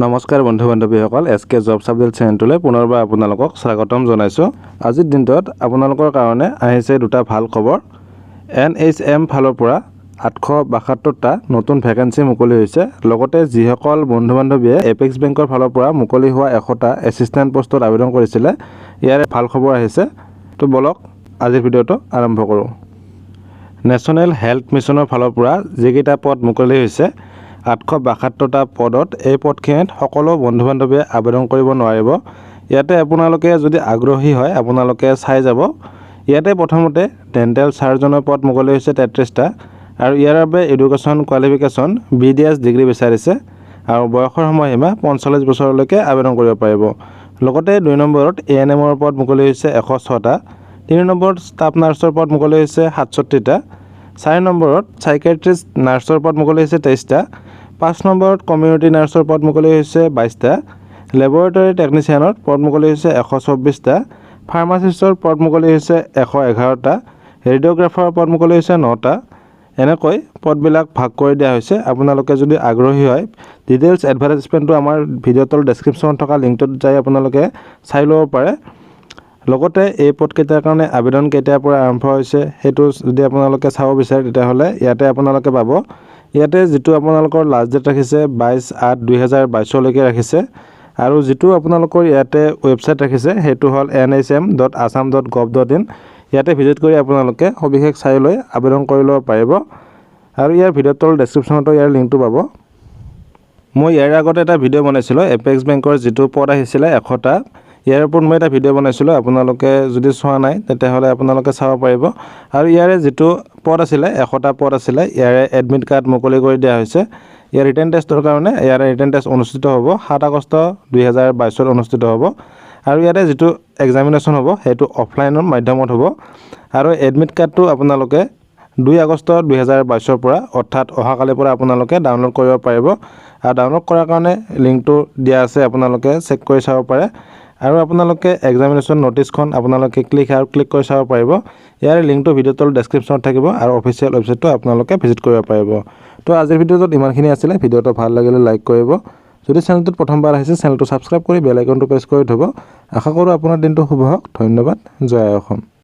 নমস্কাৰ বন্ধু বান্ধৱীসকল, এছ কে job update চেনেলটোলৈ পুনৰবাৰ আপোনালোকক স্বাগতম জনাইছোঁ। আজিৰ দিনটোত আপোনালোকৰ কাৰণে আহিছে দুটা ভাল খবৰ। এনএইচএম ফালৰ পৰা 872টা নতুন ভেকেঞ্চি মুকলি হৈছে। লগতে যিসকল বন্ধু বান্ধৱীয়ে এপেক্স বেংকৰ ফালৰ পৰা মুকলি হোৱা 100টা এছিষ্টেণ্ট পষ্টত আবেদন কৰিছিলে, ইয়াৰে ভাল খবৰ আহিছে। তো ব'লক, আজিৰ ভিডিঅ'টো আৰম্ভ কৰোঁ। নেশ্যনেল হেল্থ মিছনৰ ফালৰ পৰা যিকেইটা পদ মুকলি হৈছে 872টা পদত, এই পদখিনিত সকলো বন্ধু বান্ধৱীয়ে আবেদন কৰিব নোৱাৰিব। ইয়াতে আপোনালোকে যদি আগ্ৰহী হয়, আপোনালোকে চাই যাব। ইয়াতে প্ৰথমতে ডেণ্টেল চাৰ্জনৰ পদ মুকলি হৈছে 33টা আৰু ইয়াৰ বাবে এডুকেশ্যন কোৱালিফিকেশ্যন বিডিএছ ডিগ্ৰী বিচাৰিছে আৰু বয়সৰ সময়সীমা 45 বছৰলৈকে আবেদন কৰিব পাৰিব। লগতে 2 নম্বৰত এএনএমৰ পদ মুকলি হৈছে 106টা। 3 নম্বৰত ষ্টাফ নাৰ্ছৰ পদ মুকলি হৈছে 67টা। 4 নম্বৰত চাইকেট্ৰিষ্ট নাৰ্ছৰ পদ মুকলি হৈছে 23টা। 5 নম্বৰত কমিউনিটি নাৰ্ছৰ পদ মুকলি হৈছে 22টা। লেবৰেটৰী টেকনিচিয়ানৰ পদ মুকলি হৈছে 124টা। ফাৰ্মাচিষ্টৰ পদ মুকলি হৈছে 111টা। ৰেডিঅ'গ্ৰাফাৰৰ পদ মুকলি হৈছে নটা। এনেকৈ পদবিলাক ভাগ কৰি দিয়া হৈছে। আপোনালোকে যদি আগ্ৰহী হয়, ডিটেইলছ এডভাৰটাইজমেণ্টটো আমাৰ ভিডিঅ'টোৰ তলত ডেছক্ৰিপশ্যনত থকা লিংকটোত যাই আপোনালোকে চাই ল'ব পাৰে। লগতে এই পদকেইটাৰ কাৰণে আবেদন কেতিয়াৰ পৰা আৰম্ভ হৈছে, সেইটো যদি আপোনালোকে চাব বিচাৰে, তেতিয়াহ'লে ইয়াতে আপোনালোকে পাব। ইয়াতে যিটো আপোনালোকৰ লাষ্ট ডেট ৰাখিছে, 22/8/2022লৈকে ৰাখিছে আৰু যিটো আপোনালোকৰ ইয়াতে ৱেবছাইট ৰাখিছে, সেইটো হ'ল nhm.assam.gov.in। ইয়াতে ভিজিট কৰি আপোনালোকে সবিশেষ চাই লৈ আবেদন কৰি ল'ব পাৰিব আৰু ইয়াৰ ভিডিঅ'ৰ তলত ডেছক্ৰিপশ্যনতো ইয়াৰ লিংকটো পাব। মই ইয়াৰ আগতে এটা ভিডিঅ' বনাইছিলোঁ, এপেক্স বেংকৰ যিটো পদ আহিছিলে 100টা, ইয়াৰ ওপৰত মই এটা ভিডিঅ' বনাইছিলোঁ। আপোনালোকে যদি চোৱা নাই, তেতিয়াহ'লে আপোনালোকে চাব পাৰিব। আৰু ইয়াৰে যিটো পদ আছিলে, 100টা পদ আছিলে, ইয়াৰে এডমিট কাৰ্ড মুকলি কৰি দিয়া হৈছে। ইয়াৰ ৰিটেন টেষ্টৰ কাৰণে ইয়াৰে ৰিটেন টেষ্ট অনুষ্ঠিত হ'ব 7 আগষ্ট 2022ত অনুষ্ঠিত হ'ব আৰু ইয়াতে যিটো এক্সামিনেশ্যন হ'ব, সেইটো অফলাইনৰ মাধ্যমত হ'ব। আৰু এডমিট কাৰ্ডটো আপোনালোকে 2 আগষ্ট 2022ৰ পৰা, অৰ্থাৎ অহাকালিৰ পৰা আপোনালোকে ডাউনলোড কৰিব পাৰিব। আৰু ডাউনলোড কৰাৰ কাৰণে লিংকটো দিয়া আছে, আপোনালোকে চেক কৰি চাব পাৰে। আৰু আপোনালোকে এক্সামিনেশ্যন ন'টিছখন আপোনালোকে ক্লিক আৰু ক্লিক কৰি চাব পাৰিব। ইয়াৰ লিংকটো ভিডিঅ'ৰ তলত ডেছক্ৰিপশ্যনত থাকিব আৰু অফিচিয়েল ৱেবছাইটটো আপোনালোকে ভিজিট কৰিব পাৰিব। তো আজিৰ ভিডিঅ'টোত ইমানখিনি আছিলে। ভিডিঅ'টো ভাল লাগিলে লাইক কৰিব। যদি চেনেলটোত প্ৰথমবাৰ আহিছে, চেনেলটো ছাবস্ক্ৰাইব কৰি বেল আইকনটো প্ৰেছ কৰি থ'ব। আশা কৰোঁ আপোনাৰ দিনটো শুভ হওক। ধন্যবাদ। জয় আই অসম।